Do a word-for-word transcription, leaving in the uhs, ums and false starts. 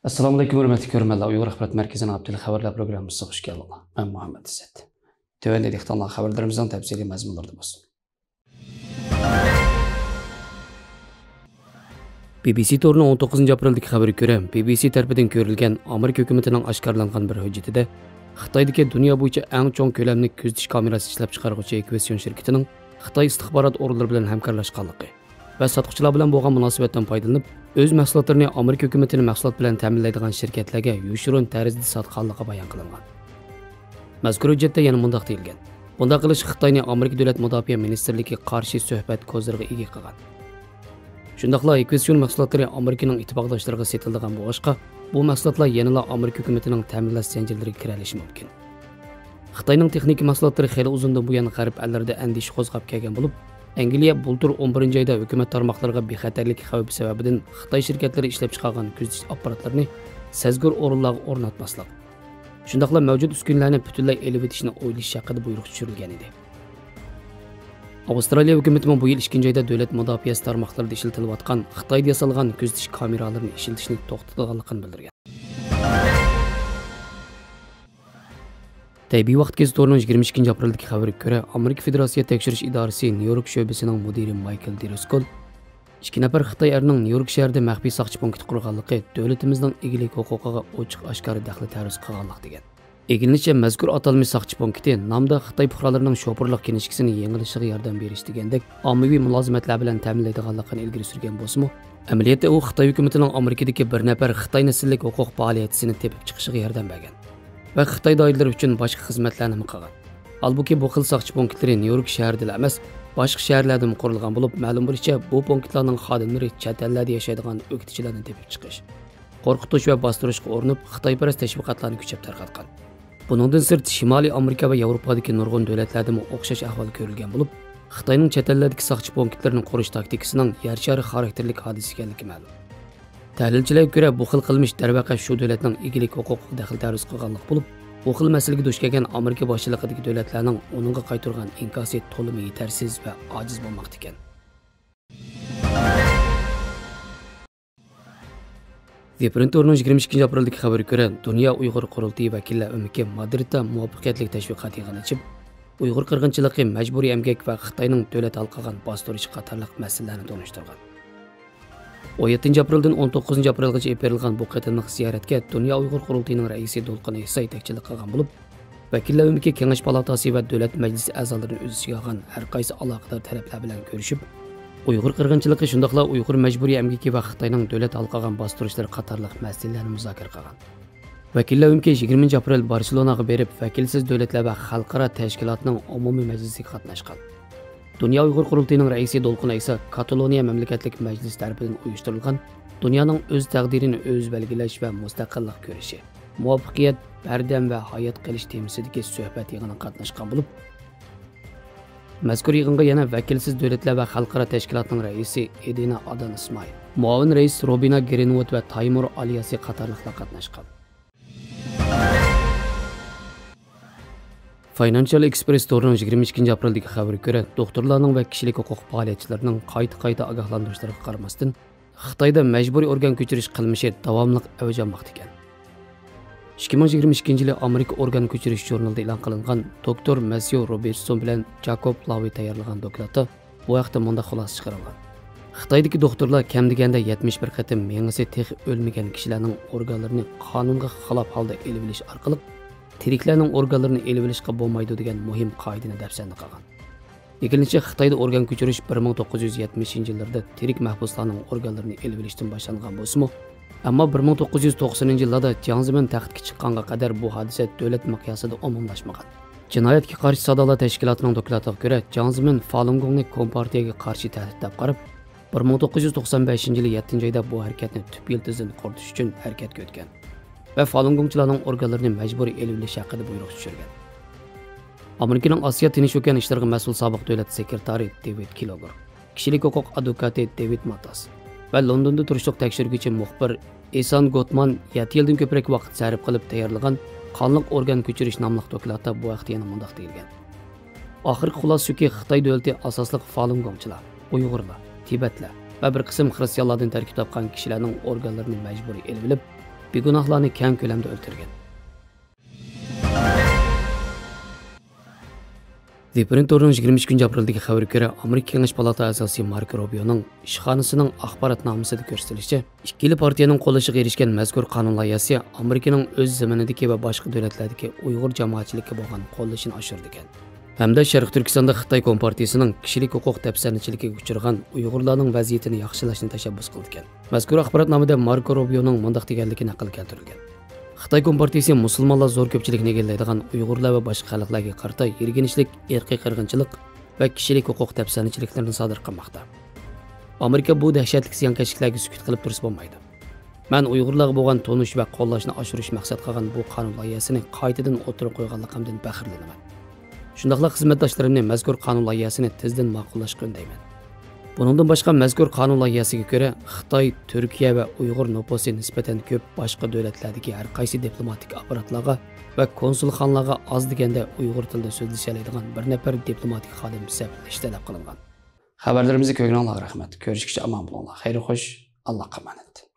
ئەسسالامۇ ئەلەيكۇم، ھۆرمەتلىك كۆرۈرمەنلەر. ئۇيغۇر ئاخبارات مەركىزىنىڭ ھەپتىلىك خەۋەرلەر پروگراممىسىغا خۇش كەلدىڭلار. مەن مۇھەممەد ئىززەت. تۆۋەندە دىققىتىڭلار خەۋەرلىرىمىزنىڭ تەپسىلىي مەزمۇنلىرىدا بولسۇن. بى بى سى تورىنىڭ ئون توققۇزىنچى ئاپرېلدىكى خەۋىرىگە كۆرە، بى بى سى تەرىپىدىن كۆرۈلگەن ئامېرىكا ھۆكۈمىتىنىڭ ئاشكارىلانغان بىر ھۆججىتىدە خىتايدىكى دۇنيا بويىچە ئەڭ چوڭ كۆلەملىك كۆزىتىش كامېراسى ئىشلەپچىقارغۇچى ئېكۋىسيون شىركىتىنىڭ خىتاي ئىستىخبارات ئورۇنلىرى بىلەن ھەمكارلاشقانلىقى ۋە ساتقۇچىلار بىلەن بولغان مۇناسىۋەتتىن پايدىلىنىپ، ئۆز مەھسۇلاتلىرىنى ئامېرىكا ھۆكۈمىتىنى مەھسۇلات بىلەن تەمىنلەيدىغان شىركەتلەرگە يوشۇرۇن تەرزدە ساتقانلىقى بايان قىلىنغان. مەزكۇر ھۆججەتتە يەنە مۇنداق دېيىلگەن: بۇنداق قىلىش خىتاينى ئامېرىكا دۆلەت مۇداپىئە مىنىستىرلىكىگە قارشى سۆھبەت كوزىرىغا ئىگە قىلغان. شۇنداقلا ئېكۋىسيون مەھسۇلاتلىرى ئامېرىكىنىڭ ئىتتىپاقداشلىرىغا سېتىلىدىغان بولغاچقا، بۇ مەھسۇلاتلار يەنىلا ئامېرىكا ھۆكۈمىتىنىڭ تەمىنلاش زەنجىرلىرىگە كىرەلىشى مۇمكىن. خىتاينىڭ تېخنىكا مەھسۇلاتلىرى خېلى ئۇزۇندىن بۇيان غەرب ئەللىرىدە ئەندىشە قوزغاپ كەلگەن بولۇپ، ئەنگلىيە بۇلتۇر ئون بىرىنچى ئايدا ھۆكۈمەت تارماقلىرىغا بىخەتەرلىك خەۋپى سەۋەبىدىن خىتاي شىركەتلىرى ئىشلەپچىقارغان كۆزىتىش ئاپپاراتلىرىنى سەزگۈر ئورۇنلارغا ئورناتماسلىق، شۇنداقلا مەۋجۇت ئۈسكۈنىلەرنى پۈتۈنلەي ئېلىۋېتىشنى ئويلىشىش ھەققىدە بۇيرۇق چۈشۈرۈلگەن ئىدى. ئاۋسترالىيە ھۆكۈمىتىمۇ بۇ يىل ئىككىنچى ئايدا دۆلەت مۇداپىئەسى تارماقلىرىدا ئىشلىتىلىۋاتقان خىتايدا ياسالغان كۆزىتىش كامېرالىرىنى ئىشلىتىشنى توختىتىدىغانلىقىنى بىلدۈرگەن. تەيبېي ۋاقىت گېزىتى تورىنىڭ يىگىرمە ئىككىنچى ئاپرېلدىكى خەۋىرىگە كۆرە، ئامېرىكا فېدېراتسىيە تەكشۈرۈش ئىدارىسى نيۇ يورك شۆبىسىنىڭ مۇدىرى مايكل دىرسكول ئىككى نەپەر خىتاي ئەرنىڭ نيۇ يورك شەھىرىدە مەخپىي ساقچى پونكىتى قۇرغانلىقى دۆلىتىمىزنىڭ ئىگىلىك ھوقۇقىغا ئوچۇق ئاشكارا دەخلى تەرۇز قىلغانلىق دېگەن. ئىگىلىنىشىچە، مەزكۇر ئاتالمىش ساقچى پونكىتى نامدا خىتاي پۇقرالىرىنىڭ شوپۇرلۇق كىنىشكىسىنى يېڭىلىشىغا ياردەم بېرىش دېگەندەك ئاممىۋى مۇلازىمەتلەر بىلەن تەمىنلەيدىغانلىقىنى ئىلگىرى سۈرگەن بولسىمۇ، ئەمەلىيەتتە ئۇ خىتاي ھۆكۈمىتىنىڭ ئامېرىكىدىكى بىر نەپەر خىتاي نەسىللىك ھوقۇق پائالىيەتچىسىنى تېپىپ چىقىشىغا ياردەم بەرگەن ۋە خىتاي دائىرىلىرى ئۈچۈن باشقا خىزمەتلەرنىمۇ قىلغان. ھالبۇكى، بۇ خىل ساقچى پونكىتلىرى نيۇ يورك شەھىرىدىلا ئەمەس، باشقا شەھەرلەردىمۇ قۇرۇلغان بولۇپ، مەلۇم بولۇشىچە، بۇ پونكىتلارنىڭ خادىملىرى چەت ئەللەردە ياشايدىغان ئۆكتىچىلەرنى تېپىپ چىقىش، قورقۇتۇش ۋە باستۇرۇشقا ئۇرۇنۇپ، خىتايپەرەس تەشۋىقاتلارنى كۈچەپ تارقاتقان. بۇنىڭدىن سىرت، شىمالىي ئامېرىكا ۋە ياۋروپادىكى نۇرغۇن دۆلەتلەردىمۇ ئوخشاش ئەھۋال كۆرۈلگەن بولۇپ، خىتاينىڭ چەت ئەللەردىكى ساقچى پونكىتلىرىنى قۇرۇش تاكتىكىسىنىڭ يەر شارى خاراكتېرلىك ھادىسە ئىكەنلىكى مەلۇم. تەھلىلچىلەرگە كۆرە، بۇ خىل قىلمىش، دەرۋەقە، شۇ دۆلەتنىڭ ئىگىلىك ھوقۇقىغا دەخلى تەرۇز قىلغانلىق بولۇپ، بۇ خىل مەسىلىگە دۇچ كەلگەن ئامېرىكا باشچىلىقىدىكى دۆلەتلەرنىڭ ئۇنىڭغا قايتۇرغان ئىنكاسى تولىمۇ يېتەرسىز ۋە ئاجىز بولماقتا ئىكەن. زېپرىنتورنىڭ يىگىرمە ئىككىنچى ئاپرېلدىكى خەۋىرىگە كۆرە، دۇنيا ئۇيغۇر قۇرۇلتىيى ۋەكىللەر ئۆمىكى مادرىدتا مۇۋەپپەقىيەتلىك تەشۋىقات يىغىنى ئېچىپ، ئۇيغۇر قىرغىنچىلىقى، مەجبۇرىي ئەمگەك ۋە خىتاينىڭ دۆلەت ھالقىغان باستۇرۇشى قاتارلىق مەسىلىلەرنى تونۇشتۇرغان. ئون يەتتىنچى ئاپرېلدىن ئون توققۇزىنچى ئاپرېلغىچە ئېلىپ بېرىلغان بۇ قېتىملىق زىيارەتكە دۇنيا ئۇيغۇر قۇرۇلتىيىنىڭ رەئىسى دولقۇن ئەيسا يېتەكچىلىك قىلغان بولۇپ، ۋەكىللەر ئۆمىكى كېڭەش پالاتاسى ۋە دۆلەت مەجلىسى ئەزالىرىنى ئۆز ئىچىگە ئالغان ھەر قايسى ئالاقىدار تەرەپلەر بىلەن كۆرۈشۈپ، ئۇيغۇر قىرغىنچىلىقى، شۇنداقلا ئۇيغۇر مەجبۇرىي ئەمگىكى ۋە خىتاينىڭ دۆلەت ھالقىغان باستۇرۇشلىرى قاتارلىق مەسىلىلەرنى مۇزاكىرە قىلغان. ۋەكىللەر ئۆمىكى يىگىرمىنچى ئاپرېل بارسېلوناغا بېرىپ، ۋەكىلسىز دۆلەتلەر ۋە خەلقئارا تەشكىلاتنىڭ ئومۇمىي مەجلىسىگە قاتناشقان. دۇنيا ئۇيغۇر قۇرۇلتىيىنىڭ رەئىسى دولقۇن ئەيسا كاتالونىيە مەملىكەتلىك مەجلىسى تەرىپىدىن ئۇيۇشتۇرۇلغان دۇنيانىڭ ئۆز تەقدىرىنى ئۆزى بەلگىلەش ۋە مۇستەقىللىق كۈرىشى، مۇۋەپپەقىيەت، بەردەم ۋە ھايات قېلىش تېمىسىدىكى سۆھبەت يىغىنىغا قاتناشقان بولۇپ، مەزكۇر يىغىنغا يەنە ۋەكىلسىز دۆلەتلەر ۋە خەلقئارا تەشكىلاتنىڭ رەئىسى ئېدىنا ئادام ئىسمائىل، مۇئاۋىن رەئىس روبىنا گرىنۋۇد ۋە تايمۇر ئالىياسى قاتارلىقلار قاتناشقان. فاينانشال ئېكسپرېس تورىنىڭ يىگىرمە ئىككىنچى ئاپرېلدىكى خەۋىرىگە كۆرە، دوختۇرلارنىڭ ۋە كىشىلىك ھوقۇق پائالىيەتچىلىرىنىڭ قايتا-قايتا ئاگاھلاندۇرۇشلىرىغا قارىماستىن، خىتايدا مەجبۇرىي ئورگان كۆچۈرۈش قىلمىشى داۋاملىق ئەۋج ئالماقتا ئىكەن. ئىككى مىڭ يىگىرمە ئىككىنچى يىلى ئامېرىكا ئورگان كۆچۈرۈش ژۇرنىلىدا ئېلان قىلىنغان دوكتور مەسيۇ روبېرتسون بىلەن جاكوب لاۋى تەييارلىغان دوكلاتتا بۇ ھەقتە مۇنداق خۇلاسە چىقىرىلغان: خىتايدىكى دوختۇرلار كەم دېگەندە يەتمىش بىر قېتىم مېڭىسى تېخى ئۆلمىگەن كىشىلەرنىڭ ئورگانلىرىنى قانۇنغا خىلاپ ھالدا ئېلىۋېلىش ئارقىلىق تىرىكلەرنىڭ ئورگانلىرىنى ئېلىۋېلىشقا بولمايدۇ دېگەن مۇھىم قائىدىنى دەپسەندە قىلغان. ئېگىلىشىچە، خىتايدا ئورگان كۆچۈرۈش بىر مىڭ توققۇز يۈز يەتمىشىنچى يىللىرىدا تىرىك مەھبۇسلارنىڭ ئورگانلىرىنى ئېلىۋېلىشتىن باشلانغان بولسىمۇ، ئەمما بىر مىڭ توققۇز يۈز توقسىنىنچى يىللاردا جياڭ زېمىن تەختكە چىققانغا قەدەر بۇ ھادىسە دۆلەت مىقياسىدا ئومۇملاشمىغان. جىنايەتكە قارشى سادالار تەشكىلاتىنىڭ دوكلاتىغا كۆرە، جياڭ زېمىن فالۇنگوڭنى كومپارتىيەگە قارشى تەھدىت دەپ قاراپ، بىر مىڭ توققۇز يۈز توقسان بەشىنچى يىلى يەتتىنچى ئايدا بۇ ھەرىكەتنى تۈپ يىلتىزىدىن قۇرۇتۇش ئۈچۈن ھەرىكەتكە ئۆتكەن ۋە فالۇنگوڭچىلارنىڭ ئورگانلىرىنى مەجبۇرىي ئېلىۋېلىش ھەققىدە بۇيرۇق چۈشۈرگەن. ئامېرىكىنىڭ ئاسىيا تىنچ ئوكيان ئىشلىرىغا مەسئۇل سابىق دۆلەت سېكرېتارى دېۋىد كىلوگر، كىشىلىك ھوقۇق ئادۋوكاتى دېۋىد ماتاس ۋە لوندوندا تۇرۇشلۇق تەكشۈرگۈچى مۇخبىر ئېسان گوتمان يەتتە يىلدىن كۆپرەك ۋاقىت سەرپ قىلىپ تەييارلىغان قانلىق ئورگان كۆچۈرۈش ناملىق دوكلاتتا بۇ ھەقتە يەنە مۇنداق دېيىلگەن: ئاخىرقى خۇلاسە شۇكى، خىتاي دۆلىتى ئاساسلىق فالۇنگوڭچىلار، ئۇيغۇرلار، تىبەتلەر ۋە بىر قىسىم خىرىستىيانلاردىن تەركىب تاپقان كىشىلەرنىڭ ئورگانلىرىنى مەجبۇرىي ئېلىۋېلىپ، بىگۇناھلارنى كەڭ كۆلەمدە ئۆلتۈرگەن. دىپرىنت تورىنىڭ يىگىرمە ئىككىنچى ئاپرېلدىكى خەۋىرىگە كۆرە، ئامېرىكا كېڭەش پالاتا ئەزاسى ماركو روبىيونىڭ ئىشخانىسىنىڭ ئاخباراتنامىسىدا كۆرسىتىلىشىچە، ئىككىلا پارتىيەنىڭ قوللىشىغا ئېرىشكەن مەزكۇر قانۇن لايىھەسى ئامېرىكىنىڭ ئۆز زېمىنىدىكى ۋە باشقا دۆلەتلەردىكى ئۇيغۇر جامائەتچىلىكىگە بولغان قوللىشىنى ئاشۇرىدىكەن. ھەمدە شەرقىي تۈركىستاندا خىتاي كومپارتىيىسىنىڭ كىشىلىك ھوقۇق دەپسەندىچىلىكىگە ئۇچرىغان ئۇيغۇرلارنىڭ ۋەزىيىتىنى ياخشىلاشنى تەشەببۇس قىلىدىكەن. مەزكۇر ئاخباراتنامىدە ماركو روبىيونىڭ مۇنداق دېگەنلىكى نەقىل كەلتۈرۈلگەن. خىتاي كومپارتىيىسى مۇسۇلمانلار زور كۆپچىلىكىنى ئىگىلەيدىغان ئۇيغۇرلار ۋە باشقا خەلقلەرگە قارىتا يىرگىنچلىك، ئىرقىي قىرغىنچىلىق ۋە كىشىلىك ھوقۇق دەپسەندىچىلىكلىرىنى سادىر قىلماقتا. ئامېرىكا بۇ دەھشەتلىك زىيانكەشلىكلەرگە سۈكۈت قىلىپ تۇرسا بولمايدۇ. مەن ئۇيغۇرلارغا بولغان تونۇش ۋە قوللاشنى ئاشۇرۇش مەقسەت قىلغان بۇ قانۇن لايىھەسىنى قايتىدىن ئوتتۇرىغا قويغانلىقىمدىن پەخىرلىنىمەن. شۇنداقلا خىزمەتداشلىرىمنى مەزكۇر قانۇن لايىھەسىنى تېزدىن ماقۇللاشقا ئۈندەيمەن. بۇنىڭدىن باشقا، مەزكۇر قانۇن لايىھەسىگە كۆرە، خىتاي، تۈركىيە ۋە ئۇيغۇر نوپۇسى نىسبەتەن كۆپ باشقا دۆلەتلەردىكى ھەر قايسى دىپلوماتىك ئاپپاراتلارغا ۋە كونسۇلخانىلارغا ئاز دېگەندە ئۇيغۇر تىلىدا سۆزلىشەلەيدىغان بىر نەپەر دىپلوماتىك خادىم سەپلىشى تەلەپ قىلىنغان. خەۋەرلىرىمىزنى كۆرگىنىڭلارغا رەھمەت. كۆرۈشكىچە ئامان بولۇڭلار. خەير خوش، ئاللاغا ئامانەت.